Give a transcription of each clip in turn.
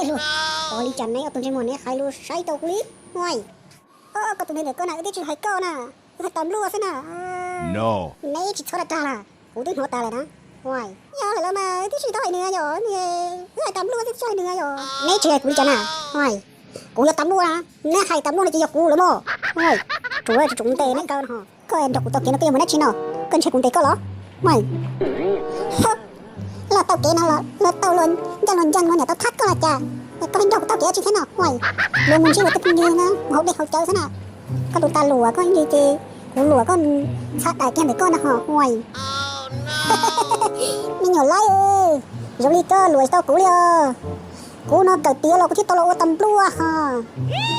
Ua li cas neb ob tug ntsej muag neb hais lus saib rau kuv li? Huaj, koj tus ntawm koj na, wb twb tsis hais koj na, wb hais tas npluaj xwb na. Neb tsis txhob dag dag lawm, kuv twb hnov tas lawm na. Huaj, yog lawm los mas wb twb tsis tau hais nws yom, wb hais tas npluaj twb tsis hais nws yom. Neb tsis hais kuv li cas na? Huaj, kuv yog tas npluaj na, neb hais tas npluaj no ces yog kuv lawm mog. Huaj, tsuav tsis tseem ntes neb nkawd no. Koj nrog kuv taug kev no koj yuav mus dab tsi no? Koj ntshe kuv ntes koj los? Huaj, los taug kev no los los tau luag ncaj luag ncees no niam tau thab koj los cas? Koj nrog kuv taug kev dab tsi thiab no? Huaj, luag mus ntsib luag tej phooj ywg na, mus haus dej haus cawv xwb na. Koj tus tas luam koj ib ntsis ces kuv luam koj ntxhab dais kiag ntawm koj na ho. Huaj, me nyuam laib, zoo li koj luam tsis tau kuv li os. Kuv no kawm tiav los kuv thiaj tau los ua tas npluaj ho.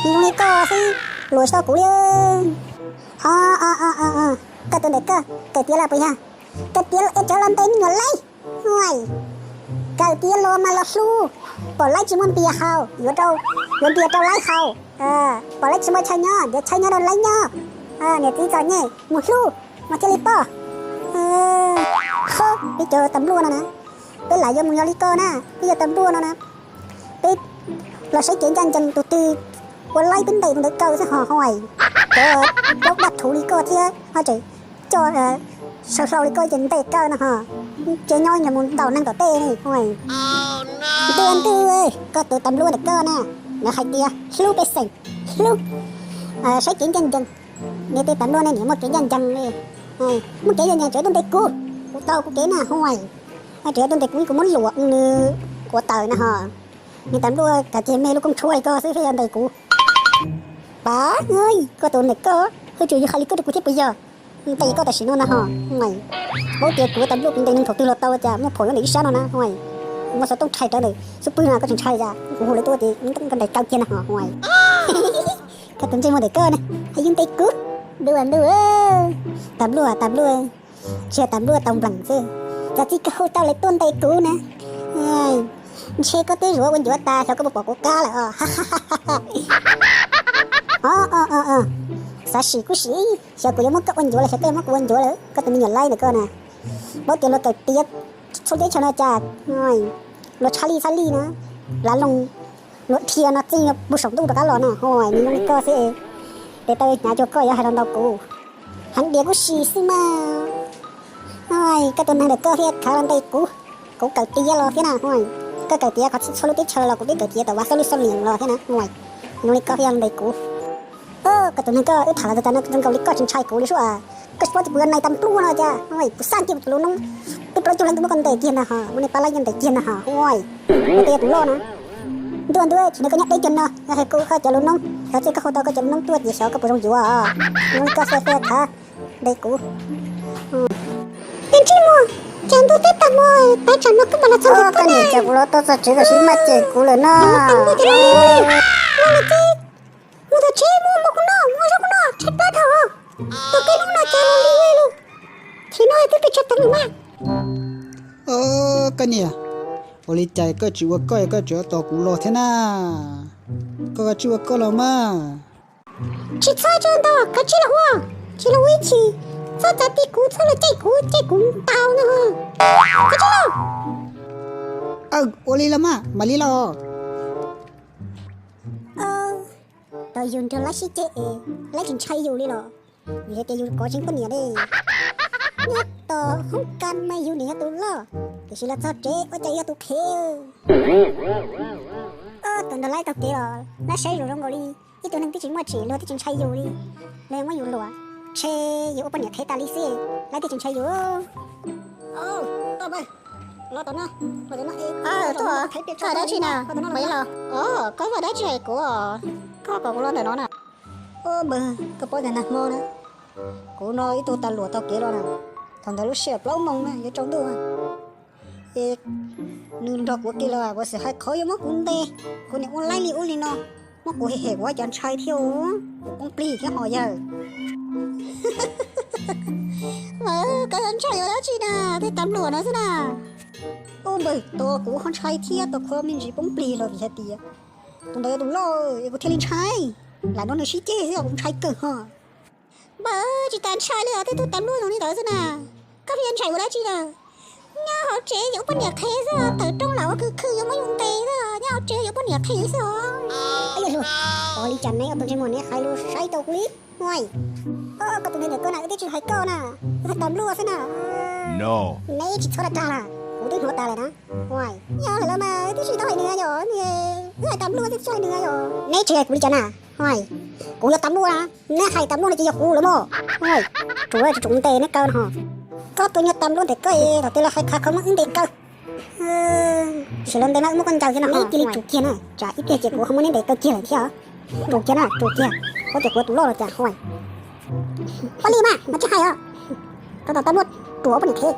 Zoo li koj xwb luam tsis tau kuv li. Ho, koj tus ntawm koj kawm tiav los puas yog? Kawm tiav los es cov los ntes me nyuam laib. Huaj, kawm tiav los mas los hlub, pom laib tsis muaj npias haus yuav rau, yuav npias rau laib haus. Pom laib tsis muaj chaw nyob yuav chaw nyob rau laib nyob. Niam txiv txom nyem mus hlub mas thiaj li pom. Peb cov tas npluaj no na, peb lam yuav mus yog li koj na, peb yog tas npluaj no na, peb los saib kev ncaj ncees tus twg ua laib peb ntes tus ntawd kaw xwb ho. Huaj, cov plaub dab thuv li koj thiab ho tseem coj saw hlau li koj ces ntes kaw no ho. Ces nyob yog mus ntaus neeg tom tej ne. Huaj, ntuj ntuj, koj tus tas npluaj ntawm koj na, nws hais tias hlub pej xeem, hlub, saib kev ncaj ncees. Nej tej tas npluaj nej niam muaj kev ncaj ncees li. Muaj kev ncaj ncees tseem tuaj ntes kuv, kuv tau kuv kev na. Huaj, tseem tuaj ntes kuv, kuv muab luam nws quav taws na ho. Nej tas npluaj kav ceg me lub koob tshuaj li koj xwb thiaj yuav ntes kuv. Pab, koj tus ntawm koj, hwj tseem yuav hais li koj rau kuv thiab puas yog? Ntes koj tam sim no na ho. Paub tias kuv tas npluaj kuv ntes neeg thaum twg los tau, cas muaj phaum nyob ntawm ib sab no na. Huaj, muaj xov tooj tshais rawv ntawm xub pwg no koj tseem ntshai cas, kuv hu lawv tuaj ces koj ntes kaw kiag na ho. Huaj, koj tus ntsej muag ntawm koj na, hais yuav ntes kuv. Ntuj ntuj, tas npluaj tas npluaj, tsis yog tas npluaj tau nplees xwb, txawm txij koj hu tau lawv tuaj ntes kuv na. Ntshe koj twb zuav ua ncuav tas xyov koj puas pom kuv qab lawm os. Xav sim kuj sim, xyov kuv yuav muab koj ua ncuav los xyov koj yuav muab kuv ua ncuav lawm, koj tus me nyuam laib ntawm koj na. Paub tias luag kawm tiav txhua teb chaws no cas luag tshaj lij txhaj lij na, lav loog luag dhia no txij puag saum ntuj rov qab los na. Huaj, nws zoo li koj xwb, tes taw hnyav cuag koj yuav hais los ntaus kuv. Heev diav kuj sim xwb mas. Koj tus neeg ntawm koj thiaj khav los ntes kuv, kuv kawm tiav los thiab na. Huaj, koj kawm tiav qhov txhua lub teb chaws los kuv twb kawm tiav tau Vaj Xab Lub Xab Lias los thiab na. Huaj, zoo li koj thiaj los ntes kuv. Koj tus neeg koj wb tham los tas no zoo nkaus li koj tsis ntshai kuv li sub. Koj tsis paub tias kuv yog nais tas npluaj no cas, kuv xaj kiag kuv tus lus noob, peb plaub caug leej twb muab koj ntes kiag ntag ho, muab nej pab laib ntes kiag ntag ho. Huaj, koj twb yog tus loj na. Ntuj ntuj, tsis nrog koj nyob deb kiag no, yog hais kuv koj cov lus noob, xyov txij koj hu tau koj cov lus noob tuaj ces xyov koj puas zoo yuav. Zoo li koj xia xia khav ntes kuv. Tus ntsej muag, cas ntuj teb tag hmo, teb tsam no koj mam los txog ntawm koj ne. Cas kuv los txog tsev tam sim maj cem kuv lawm na. Los txog tsev, mus tom tsev mus, mus kuv noj, mus ua zaub kuv noj, tshaib plab dhau. Tos koj hnub no cas los li lawm. Thaum no twb pes tsawg teev lawm mas. Koj niam, ua li cas koj tsis ua koj, koj tseem tos kuv los thiab na? Koj kav tsij ua koj los mas. Tsis txhob tso ntau, kav tsij los ua, tsis los ua ib chim, txhob txav ti kuv, txhob los caij kuv, caij kuv ntaus no. Kav tsij los. Ua li los mas, mam li los. Tos yus nrog laib sib ceg es laib tsis ntshai yus li los? Vim hais tias yus kov tseeb poj niam li. Nyob tom hoob kas mas yus niam yog tus loj, tiam sis los txog tsev ua cas yog tus qhev. Thaum nrog laib taug kev los laib saib zoo zoo nkaus li ib tug neeg twb tsis muaj tsim luag twb tsis ntshai yus li, luag muab yus luam, ntshe yus ua poj niam qhev tas li xwb, laib twb tsis ntshai yus. Koj dab tsi na? Koj dab tsi hais kuv? Koj kom kuv los ntawm no na. Npawg, koj paub tias nag hmo na, kuv no ib tug tas luam taug kev los na, thaum ntawd lub sij hawm plaub moos na yuav tsaus ntuj, es nws nrog kuv ua ke los kuv xav hais qhov yuav muab kuv ntes, kuv niam ua laib li ub li no, muab kuv hem hem kuv cov ntshai thiab, kuv poob plig thiab ho yawg. Mas koj yuav ntshai yuav dab tsi na, tej tas luam no xwb na. Ub npawg, tos kuv ho ntshai thiab tos kuv me ntsis poob plig los vim hais tias tus ntawd yog tus loj es kuv thiaj li ntshai. Lam nrog nws sib ceg xwb kuv ntshai kawg ho. Npawg, tsis tas ntshai li os, tej tug tas luaj zoo li ntawd xwb na, koj thiaj ntshai ua dab tsi na? Nyob hauv tsev ces ua poj niam qhev xwb, tawm rooj los ua khwj khwj yuav muab yus ntes xwb, nyob hauv Ces yuav poj niam qhia xwb os. Ua li cas neb ob tug ntsej muag neb hais lus saib rau kuv li, Huais? Koj tus ntawd ntawm koj na, wb twb tsis hais koj na, wb hais tas npluaj xwb na. Neb tsis txhob dag dag na, kuv twb hnov tas lawm na, Huais. Yog lawm los mas wb twb tsis tau hais nws yom, wb hais tas npluaj xwb, tsis hais nws yom. Neb tsis hais kuv li cas na, Huais? Kuv yuav tas npluaj na, neb hais tas npluaj no ces yog kuv lawm mog, Huais. Tsuav tsuav ntes neb kaw no. Koj tus nyuag tas npluaj ntawm koj, thaum twg los hais qhov muab wb ntes kaw. Sim los ntes mas wb muab koj ncaws thiab no. Neb cia li tsuav kiag na, tsam ib pliag ces kuv ho muab neb ntes kaw kiag lawm thiab. Tsuav kiag na, tsuav kiag, ua cas kuv tus loj los cas, Huais. Ua li mas, mas tsis hais os. Koj tas tas npluaj, tsuav poj niam qhia.